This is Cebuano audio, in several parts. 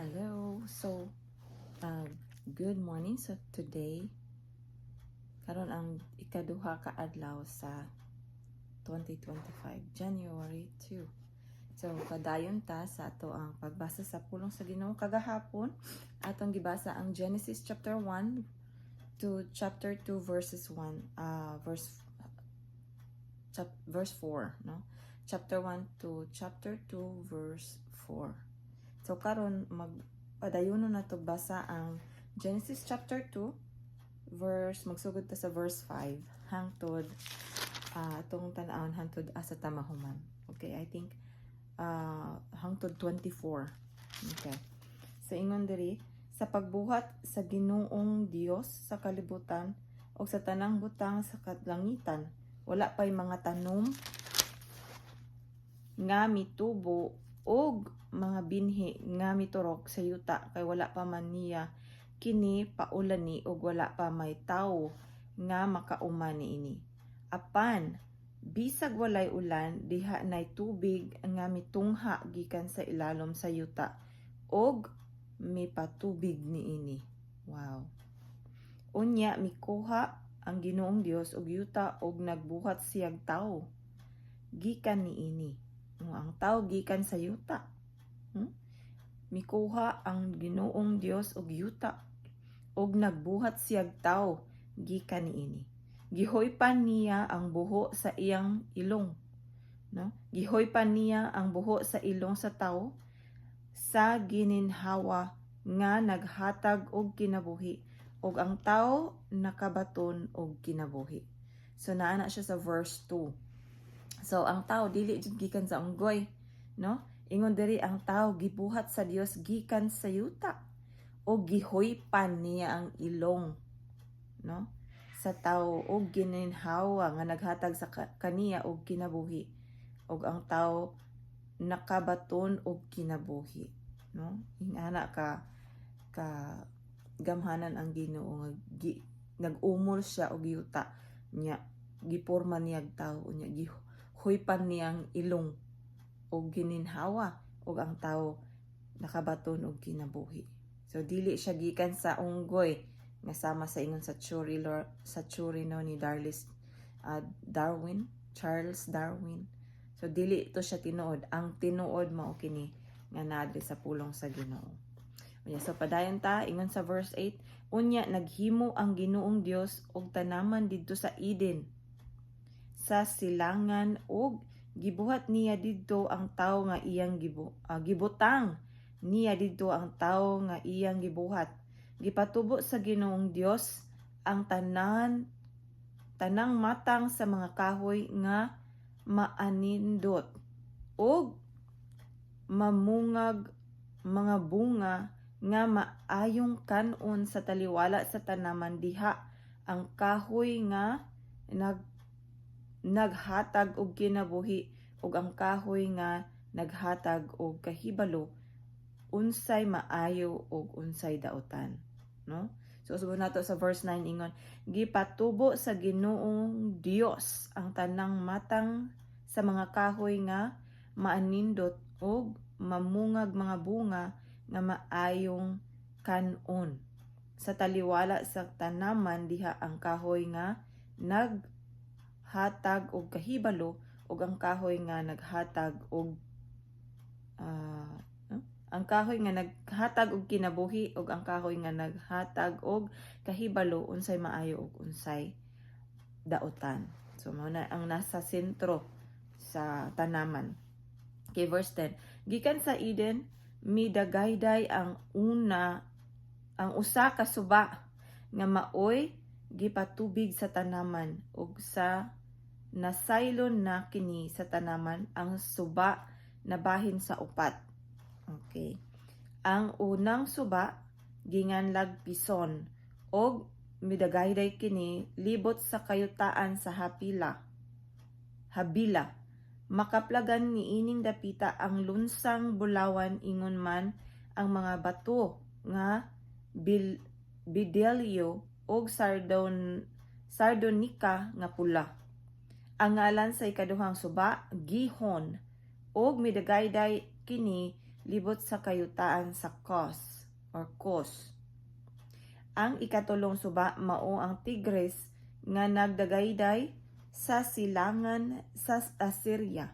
Hello. So, good morning. So today, karon ang ikaduha ka adlaw sa 2025, January 2. So, padayon ta sa ato ang pagbasa sa pulong sa Ginoo. Kagahapon, atong gibasa ang Genesis chapter 1 to chapter 2 verses 1, verse 4, no? Chapter 1 to chapter 2 verse 4. So karon magpadayon na to basa ang Genesis chapter 2 verse, magsugod ta sa verse 5 hangtod atong tan-awon hangtod asa ta mahuman. Okay, I think hangtod 24. Okay. So ingon diri, sa pagbuhat sa Ginoong Dios sa kalibutan ug sa tanang butang sa kalangitan, wala pay mga tanom nga mitubo og mga binhi nga miturok sa yuta kay wala pa man niya kini paulani ug wala pa may tawo nga makauma niini. Apan bisag walay ulan, diha nay tubig nga mitungha gikan sa ilalom sa yuta ug mipatubig niini. Wow. Unya mikuha ang Ginoong Dios og yuta ug nagbuhat siyag tawo gikan niini. Ang tawo gikan sa yuta. Mikuha ang Ginoong Dios og yuta ug nagbuhat siyag tawo gikan niini. Gihoypan niya ang buho sa iyang ilong. No? Gihoypan niya ang buho sa ilong sa tawo sa gininhawa nga naghatag og kinabuhi ug ang tawo nakabaton og kinabuhi. So naa na siya sa verse 2. So ang tao dili jud gikan sa unggoy, no? Ingon diri, ang tao gibuhat sa Dios gikan sa yuta o gihoypan niya ang ilong, no, sa tawo og gininhawa nga naghatag sa kaniya og kinabuhi og ang tawo nakabaton og kinabuhi, no? Ingana ka ka gamhanan ang Ginoo nga nag-umol siya og yuta niya, giporma niya og tawo niya, gihoypan niya ang ilong og gininhawa og ang tawo nakabaton og kinabuhi. So dili siya gikan sa unggoy nga sama sa ingon sa theory, no, ni Darlis Darwin, Charles Darwin. So dili to siya tinuod. Ang tinuod mao kini nga naa diri sa pulong sa Ginoo. Unya, so padayon ta, ingon sa verse 8, unya naghimo ang Ginoong Dios og tanaman didto sa Eden sa silangan ug gibuhat niya didto ang tawo nga iyang gibutang niya didto ang tawo nga iyang gibuhat. Gipatubo sa Ginoong Dios ang tanang matang sa mga kahoy nga maanindot ug mamungag mga bunga nga maayong kan-on sa taliwala sa tanaman diha ang kahoy nga naghatag og kinabuhi ug ang kahoy nga naghatag og kahibalo unsay maayo ug unsay dautan, no? So usbon nato sa verse 9. Ingon, gipatubo sa Ginoong Dios ang tanang matang sa mga kahoy nga maanindot ug mamungag mga bunga nga maayong kan-on sa taliwala sa tanaman diha ang kahoy nga naghatag og kahibalo ug ang kahoy nga naghatag og no? Ang kahoy nga naghatag og kinabuhi ug ang kahoy nga naghatag og kahibalo unsay maayo ug unsay dautan. So mao na ang nasa sentro sa tanaman. Okay, verse 10. Gikan sa Eden, midagayday ang usa ka suba nga maoy gipatubig sa tanaman ug sa nasaylon na kini sa tanaman, ang suba nabahin sa upat. Okay. Ang unang suba ginganlag Pison og midagayday kini libot sa kayutaan sa Hapila. Habila. Makaplagan niining dapita ang lunsang bulawan ingon man ang mga bato nga bedelio og sardonika nga pula. Ang ngalan sa ikaduhang suba, Gihon, ug midagayday kini libot sa kayutaan sa Kos or Kos. Ang ikatulong suba mao ang Tigris nga nagdagayday sa silangan sa Assyria.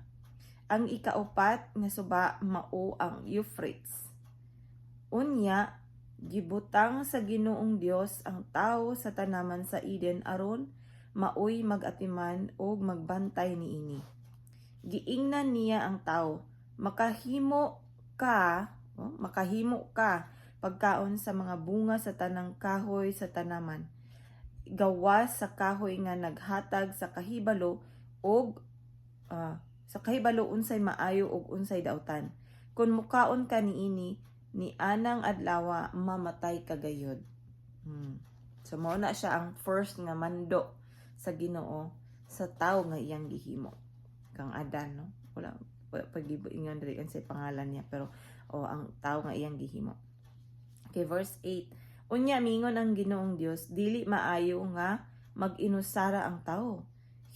Ang ikaupat nga suba mao ang Euphrates. Unya, gibutang sa Ginoong Dios ang tawo sa tanaman sa Eden aron maoy mag-atiman og magbantay niini. Giingnan niya ang tawo, "Makahimo ka, oh, makahimo ka pagkaon sa mga bunga sa tanang kahoy sa tanaman. Gawas sa kahoy nga naghatag sa kahibalo og sa kahibalo unsay maayo ug unsay dautan. Kung mukaon ka niini, ni anang adlawa mamatay ka gayod." So mao na siya ang first nga mando sa Ginoo sa tawo nga iyang gihimo kang Adan, no? Wala pag-ingon diri unsay pangalan niya, pero oh, ang tawo nga iyang gihimo. Okay, verse 8. Unya mingon ang Ginoong Dios, "Dili maayo nga mag-inusara ang tawo.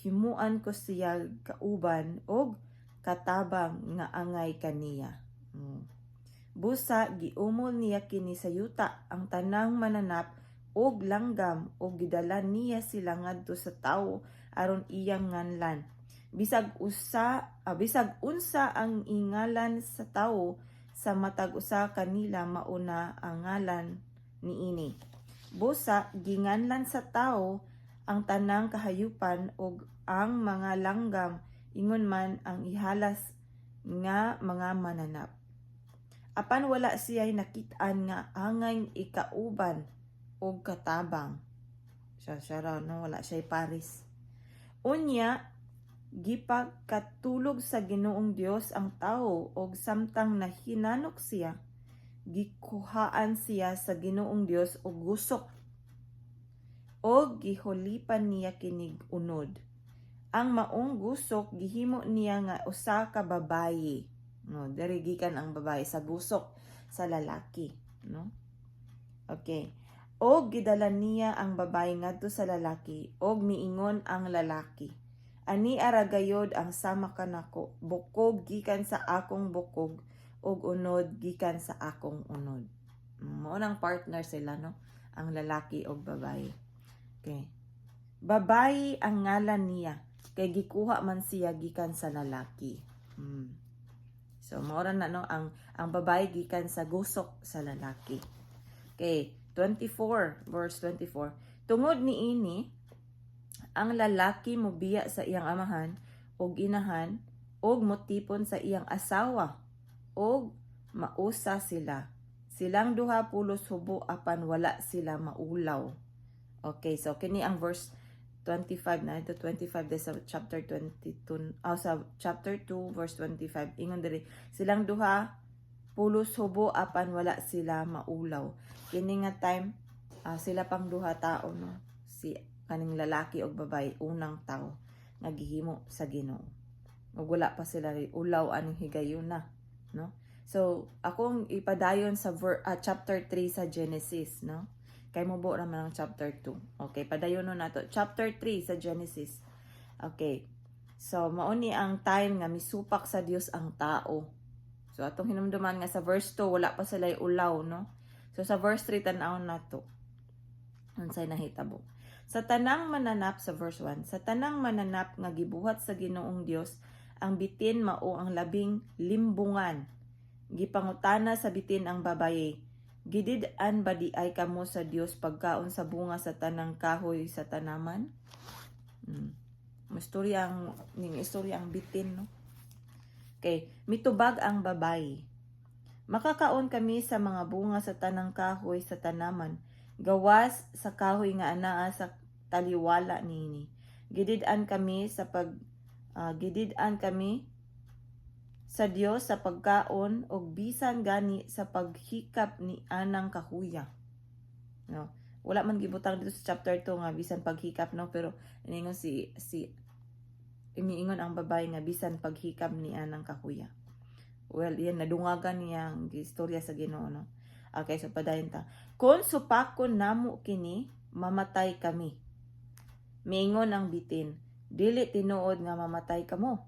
Himuan ko siya kauban og katabang nga angay kaniya." Busa giumol niya kini sa yuta ang tanang mananap og langgam ug gidala niya sila ngadto sa tawo aron iyang nganlan. Bisag unsa ang ingalan sa tawo sa matag usa kanila, mao na ang ngalan niini. Busa ginganlan sa tawo ang tanang kahayupan ug ang mga langgam, ingon man ang ihalas nga mga mananap. Apan wala siya'y nakit-an nga angay ikauban og katabang. Siya raw, no? Wala siya'y pares. Unya, gipakatulog sa Ginoong Dios ang tawo og samtang nahinanok siya, gikuhaan siya sa Ginoong Dios og gusok og gihulipan niya kinig unod. Ang maong gusok gihimo niya nga usa ka babayi. No, diri gikan ang babae sa gusok sa lalaki, no? Okay. Og gidala niya ang babae ngadto sa lalaki og miingon ang lalaki, "Ani ara gayod ang sama kanako, bukog gikan sa akong bukog ug unod gikan sa akong unod." Mao nang partner sila, no? Ang lalaki ug babae. Okay. Babayi ang ngalan niya kay gikuha man siya gikan sa lalaki. So mao ra na, no, ang babae gikan sa gusok sa lalaki. Okay, 24 verse 24. Tungod niini, ang lalaki mobiya sa iyang amahan ug inahan ug motipon sa iyang asawa ug mausa sila. Silang duha pulos hubo apan wala sila maulaw. Okay, so kini ang verse 25 na ito, 25 de sa chapter 22, sa chapter 2 verse 25. Ingon diri, silang duha pulos hubo apan wala sila maulaw. Kini nga time, sila pang duha tao, no, si kaning lalaki og babae, unang tao nga gihimo sa Ginoo, ug wala pa sila ulaw aning higayuna, no? So akong ipadayon sa chapter 3 sa Genesis, no, kay mubo naman ang chapter 2. Okay, padayon no nato chapter 3 sa Genesis. Okay, so mao ni ang time nga misupak sa Dios ang tao. So atong hinumduman nga sa verse 2 wala pa sila ulaw, no? So sa verse 3, tan-awon nato unsay nahitabo. Sa tanang mananap, sa verse 1, sa tanang mananap nga gibuhat sa Ginoong Dios, ang bitin mao ang labing limbungan. Gipangutana sa bitin ang babaye, "Gidid-an ba diay kamo sa Dios pagkaon sa bunga sa tanang kahoy sa tanaman?" Istorya ang ning istorya ang bitin, no? Okay, mitubag ang babaye, "Makakaon kami sa mga bunga sa tanang kahoy sa tanaman, gawas sa kahoy nga anaa sa taliwala niini. Gidid-an kami sa Dios sa pagkaon og bisan gani sa paghikap ni anang kahuya." No. Wala man gibutang dito sa chapter 2 nga bisan paghikap, no, pero iningon si si imiingon ang babae nga bisan paghikap ni anang kahuya. Well, yan nadungagan niya ang istorya sa Ginoo, no. Okay, so padayon ta. "Kung supakon namo kini, mamatay kami." Miingon ang bitin, "Dili tinuod nga mamatay kamo.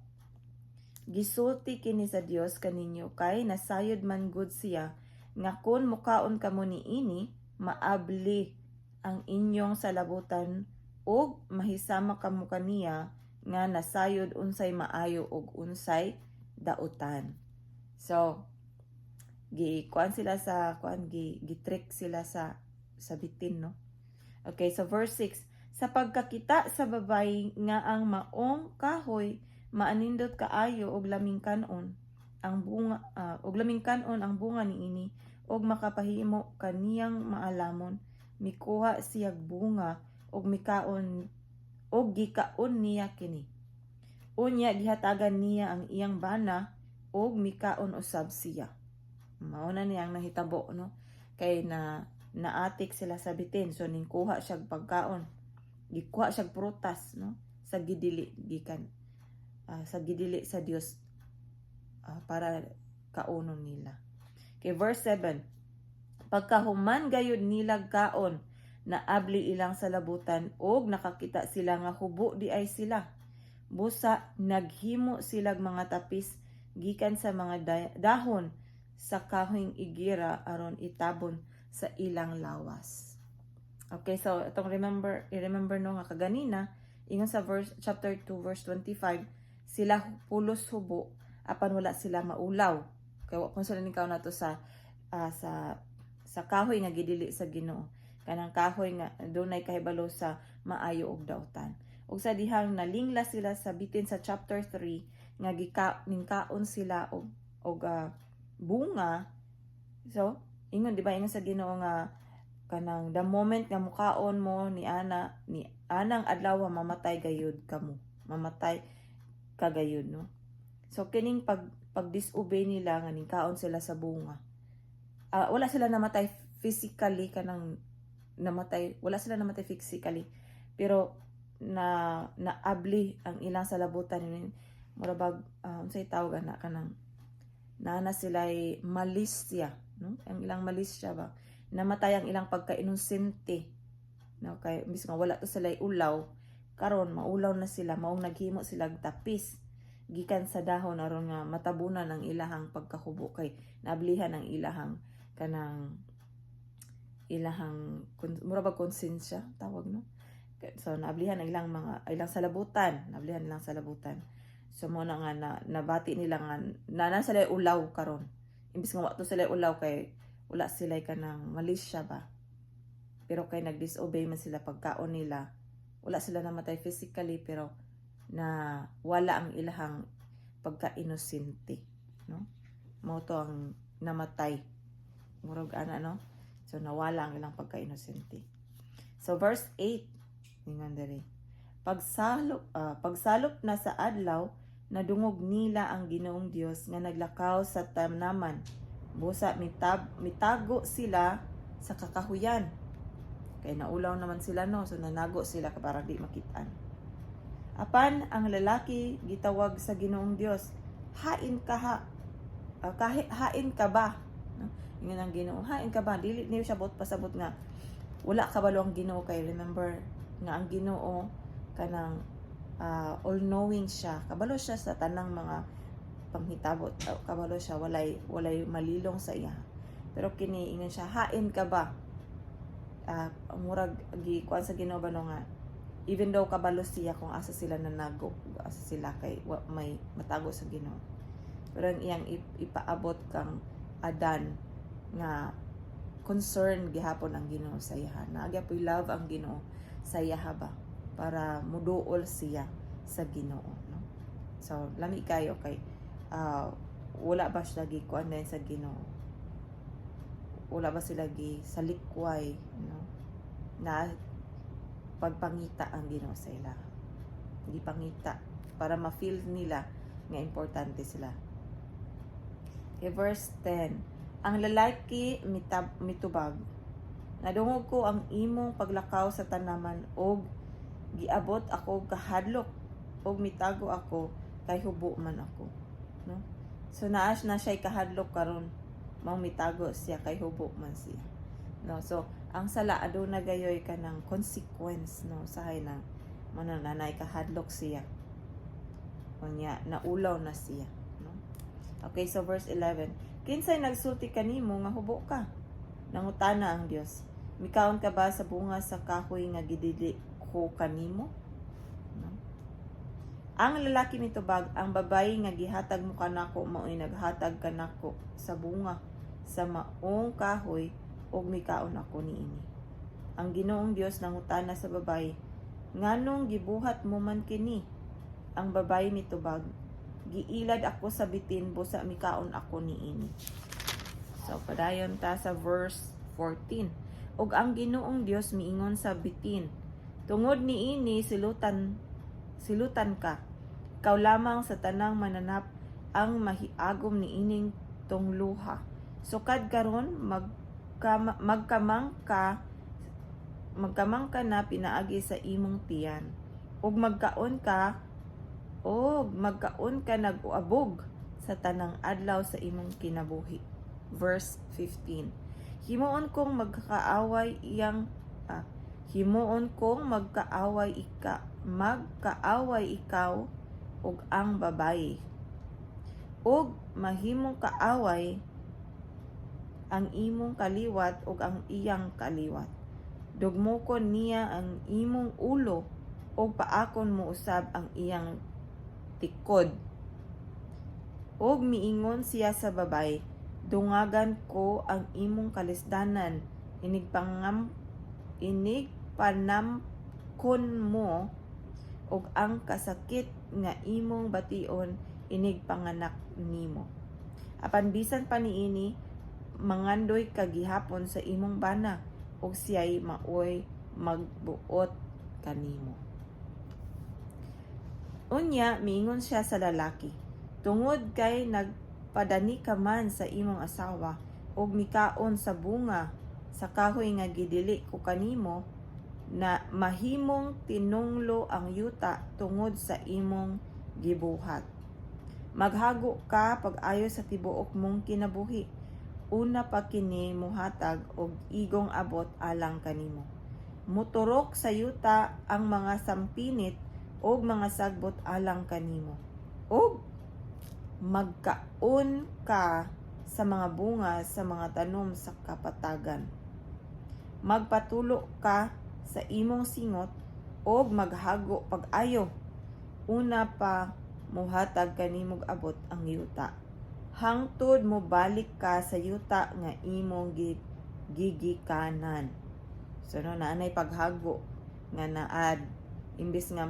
Gisulti kini sa Dios kaninyo kay nasayod man gud siya nga kon mukaon kamo niini, maabli ang inyong salabutan ug mahisama kamo kaniya nga nasayod unsay maayo ug unsay dautan. So gi kuan sila sa kuan, gi trick sila sa bitin, no? Okay, so verse 6: Sa pagkakita sa babayi nga ang maong kahoy maanindot kaayo og laming kanon ang bunga og laming kanon ang bunga niini ug makapahimo kaniyang maalamon, mikuha siyag bunga ug mikaon ug gikaon niya kini. Unya gihatagan niya ang iyang bana ug mikaon usab siya. Mao na niyang nahitabo, no? Kay na naatik sila sa bitin, so ningkuha siya pagkaon, gikuha siya prutas, no, sa gidili gikan sa gidili sa Dios para kaunon nila. Okay, verse 7. Pagkahuman gayud nilag kaon, naabli ilang salabutan og nakakita sila nga hubo diay sila. Busa naghimo silag mga tapis gikan sa mga dahon sa kahoyng igira aron itabon sa ilang lawas. Okay, so itong remember, i-remember, no, nga kaganina, ingon sa verse chapter 2 verse 25, sila pulos hubo apan wala sila maulaw. Kay wa pon sila nikaon nato sa kahoy nga gidili sa Ginoo. Kanang kahoy nga dunay kahibalo sa maayo ug dautan. Ug sa dihang nalingla sila sa bitin sa chapter 3 nga gika ningkaon sila og bunga. So, ingon, di ba, ingon sa Ginoo nga kanang the moment nga mukaon mo ni ana ni anang adlaw, mamatay gayud kamo. Mamatay ka gayud, no? So kining pag disobey nila nga ningkaon sila sa bunga. Wala sila namatay physically, kanang namatay, wala sila namatay physically, pero na naabli ang ilang salabutan, mura bag unsay tawag ana, kanang naa na sila'y malisya, no? Ang ilang malisya ba, namatay ang ilang pagka-inosente, no? Kay imbis nga wala to sila ulaw, karon maulaw na sila, maong naghimo sila og tapis gikan sa dahon aron nga matabunan ang ilahang pagkahubo kay naablihan ang ilahang kanang ilahang mura ba konsensya tawag, no? So naablihan ang ilang mga ilang salabutan, naablihan ilang salabutan. So mo na nga na nabati nila nga na sila ulaw karon imbis nga wa to sila ulaw kay wala sila kanang malisya ba. Pero kay nag-disobey man sila, pagkaon nila, wala sila namatay physically pero na wala ang ilahang pagka-inosente, no? Mao to ang namatay, murag ana, no? So nawala ang ilang pagka-inosente. So verse 8, ingon diri: Pagsalop na sa adlaw, nadungog nila ang Ginoong Dios nga naglakaw sa tanaman. Busa mitago sila sa kakahuyan. Kay naulaw naman sila, no? So nanago sila para di makitaan. Apan ang lalaki gitawag sa Ginoong Dios, "Hain ka ha? Kahit hain ka ba?" No? Ingon ang Ginoo, "Hain ka ba?" Dili niyo siya bot pasabot nga wala kabalo ang Ginoo kay remember nga ang Ginoo kanang all-knowing siya. Kabalo siya sa tanang mga panghitabo. Kabalo siya, walay malilong sa iya. Pero kini ingon siya, "Hain ka ba?" Murag gi kuan sa Ginoo ba, no, nga even though kabalo siya kung asa sila nanago, asa sila, kay wa may matago sa Ginoo. Pero ang iyang ipaabot kang Adan nga concern gihapon ang Ginoo sa iya. Naa gyapoy love ang Ginoo sa iya ba para muduol siya sa Ginoo, no? So lami kayo kay wala ba siya gikuan din sa Ginoo? Wala ba sila gi salikway, no, na pagpangita ang Ginoo sa ila? Gipangita para ma-feel nila nga importante sila. Okay, verse 10. Ang lalaki mitubag, "Nadungog ko ang imong paglakaw sa tanaman og giabot ako kahadlok og mitago ako kay hubo man ako," no? So naa na siya kahadlok karon, maong mitago siya kay hubo man siya, no? So ang sala aduna gayoy kanang consequence, no? Sahay nang mao na nanay kahadlok siya. Unya naulaw na siya, no? Okay, so verse 11. "Kinsay nagsulti kanimo nga hubo ka?" nangutana ang Dios. "Mikaon ka ba sa bunga sa kahoy nga gidili ko kanimo?" No? Ang lalaki mitubag, "Ang babayi nga gihatag mo kanako maoy naghatag kanako sa bunga sa maong kahoy ug mikaon ako niini." Ang Ginoong Dios nangutana sa babayi, "Nganong gibuhat mo man kini?" Ang babayi mitubag, "Giilad ako sa bitin, busa mikaon ako niini." So padayon ta sa verse 14. Ug ang Ginoong Dios miingon sa bitin, "Tungod niini silutan silutan ka. Ikaw lamang sa tanang mananap ang mahiagom niining tungluha. Sukad karon magkamang ka na pinaagi sa imong tiyan ug magkaon ka nag-uabog sa tanang adlaw sa imong kinabuhi." Verse 15. Himuon kong magkaaway ikaw ug ang babayi ug mahimong kaaway ang imong kaliwat ug ang iyang kaliwat. Dugmokon niya ang imong ulo ug paakon mo usab ang iyang tikod." Ug miingon siya sa babayi, "Dungagan ko ang imong kalisdanan inig panamkon mo ug ang kasakit nga imong bation inig panganak nimo. Apan bisan pa niini, mangandoy ka gihapon sa imong bana ug siya'y maoy magbuot kanimo." Unya miingon siya sa lalaki, "Tungod kay nagpadani ka man sa imong asawa ug mikaon sa bunga sa kahoy nga gidili ko kanimo, na mahimong tinunglo ang yuta tungod sa imong gibuhat. Maghago ka pag-ayo sa tibuok mong kinabuhi. Una pa kini muhatag og igong abot alang kanimo. Muturok sa yuta ang mga sampinit ug mga sagbot alang kanimo. Ug magkaon ka sa mga bunga sa mga tanom sa kapatagan. Magpatulo ka sa imong singot ug maghago pag-ayo. Una pa muhatag kanimog abot ang yuta hangtod mobalik ka sa yuta nga imong gigikanan." So no, naanay paghago nga naad imbes nga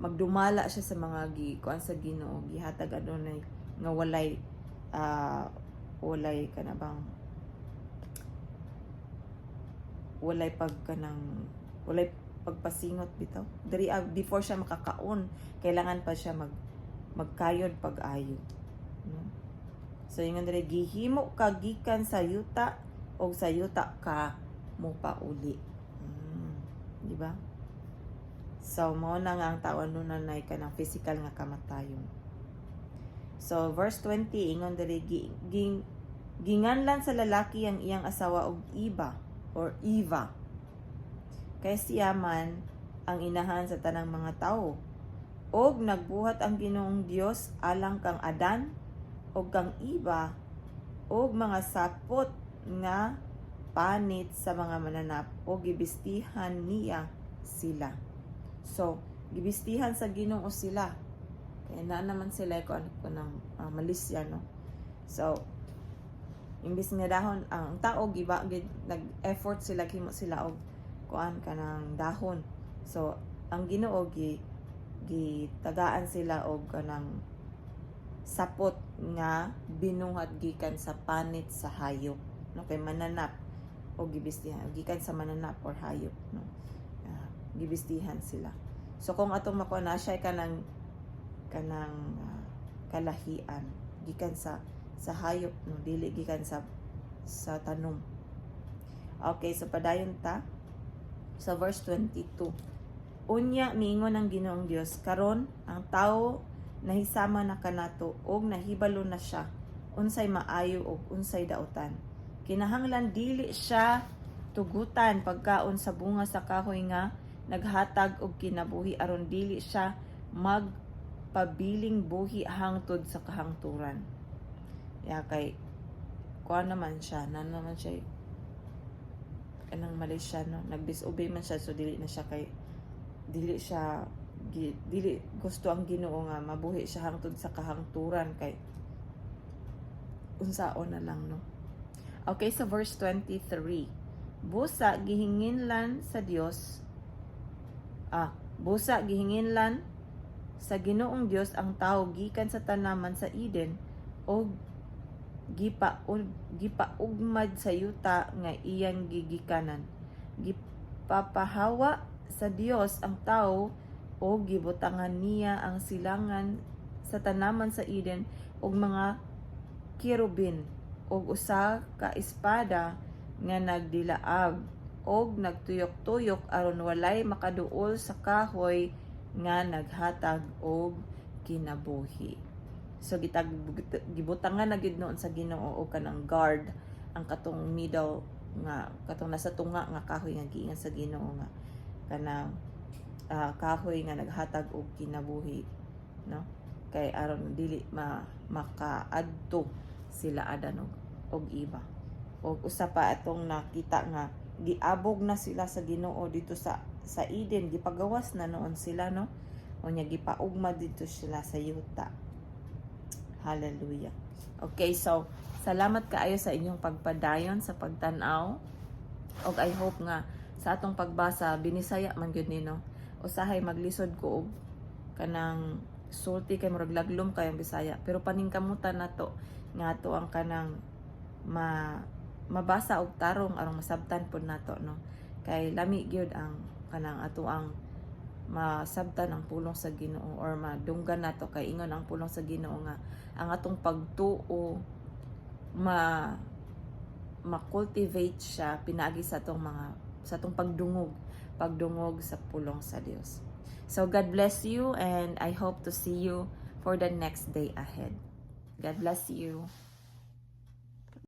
magdumala siya sa mga gi kuan sa Ginoo, gihatag adunay nga walay kana bang walay pag kanang walay pagpasingot bitaw diri. Before siya makakaon, kailangan pa siya magkayod pag-ayo, no? So ingon diri, "Gihimo ka gikan sa yuta og sa yuta ka mopauli." Di ba? So mao na nga ang tao aduna kanang physical nga kamatayon. So verse 20, ingon diri, ginganlan sa lalaki ang iyang asawa og Iba or Eva. Kay siya man ang inahan sa tanang mga tawo. Og nagbuhat ang Ginoong Dios alang kang Adan og kang Eva og mga sapot nga panit sa mga mananap og gibistihan niya sila. So, gibistihan sa Ginoo sila. Kaya na naman sila ko ano ko ng malisya, no? So, imbis nga dahon ang tao giba gid nag-effort sila, himo sila og kuan kanang dahon. So, ang Ginoo gitagaan sila og kanang sapot nga binuhat gikan sa panit sa hayop, no, kay mananap o gibistihan gikan sa mananap or hayop, no? Gibistihan sila. So kung atong makuha na siya kanang kalahian gikan sa hayop, no, dili gikan sa tanom. Okay, so padayon ta sa verse 22. Unya miingon ang Ginoong Dios, "Karon ang tawo nahisama na kanato og nahibalo na siya unsay maayo ug unsay dautan. Kinahanglan dili siya tugutan pagkaon sa bunga sa kahoy nga naghatag og kinabuhi aron dili siya mag pabiling buhi hangtod sa kahangturan. Ya kay kuan naman siya, na naman siya kanang mali siya, no, nagdisobey man siya, so dili na siya kay dili siya dili gusto ang Ginoo nga mabuhi siya hangtod sa kahangturan kay unsaon na lang, no? Okay, sa verse 23. Busa gihinginlan sa Dios, busa gihinginlan sa Ginoong Dios ang tao gikan sa tanaman sa Eden og gipaugmad sa yuta nga iyang gigikanan. Gipapahawa sa Dios ang tao og gibutangan niya ang silangan sa tanaman sa Eden og mga kerubin og usa ka espada nga nagdilaab og nagtuyok-tuyok aron walay makaduol sa kahoy nga naghatag og kinabuhi. So gibutangan na gyud noon sa Ginoo og kanang guard ang katong middle nga katong nasa tunga nga kahoy nga giingan sa Ginoo nga kanang kahoy nga naghatag og kinabuhi, no, kay aron dili makaadto sila Adan og Eva. Og usa pa atong nakita nga giabog na sila sa Ginoo dito sa Eden, gipagawas na noon sila, no? Unya gipaugma dito sila sa yuta. Hallelujah. Okay, so salamat kaayo sa inyong pagpadayon sa pagtan-aw. Og I hope nga sa atong pagbasa, binisaya man gyud ni, no. Usahay maglisod ko og kanang sulti kay murag laglom kayong Bisaya, pero paningkamutan nato nga ato ang kanang mabasa og tarong aron masabtan pud nato, no, kay lami gyud ang kanang ato ang masabtan ang pulong sa Ginoo or madunggan nato, kay ingon ang pulong sa Ginoo nga ang atong pagtuo ma-cultivate siya pinaagi sa atong pagdungog sa pulong sa Dios. So God bless you and I hope to see you for the next day ahead. God bless you.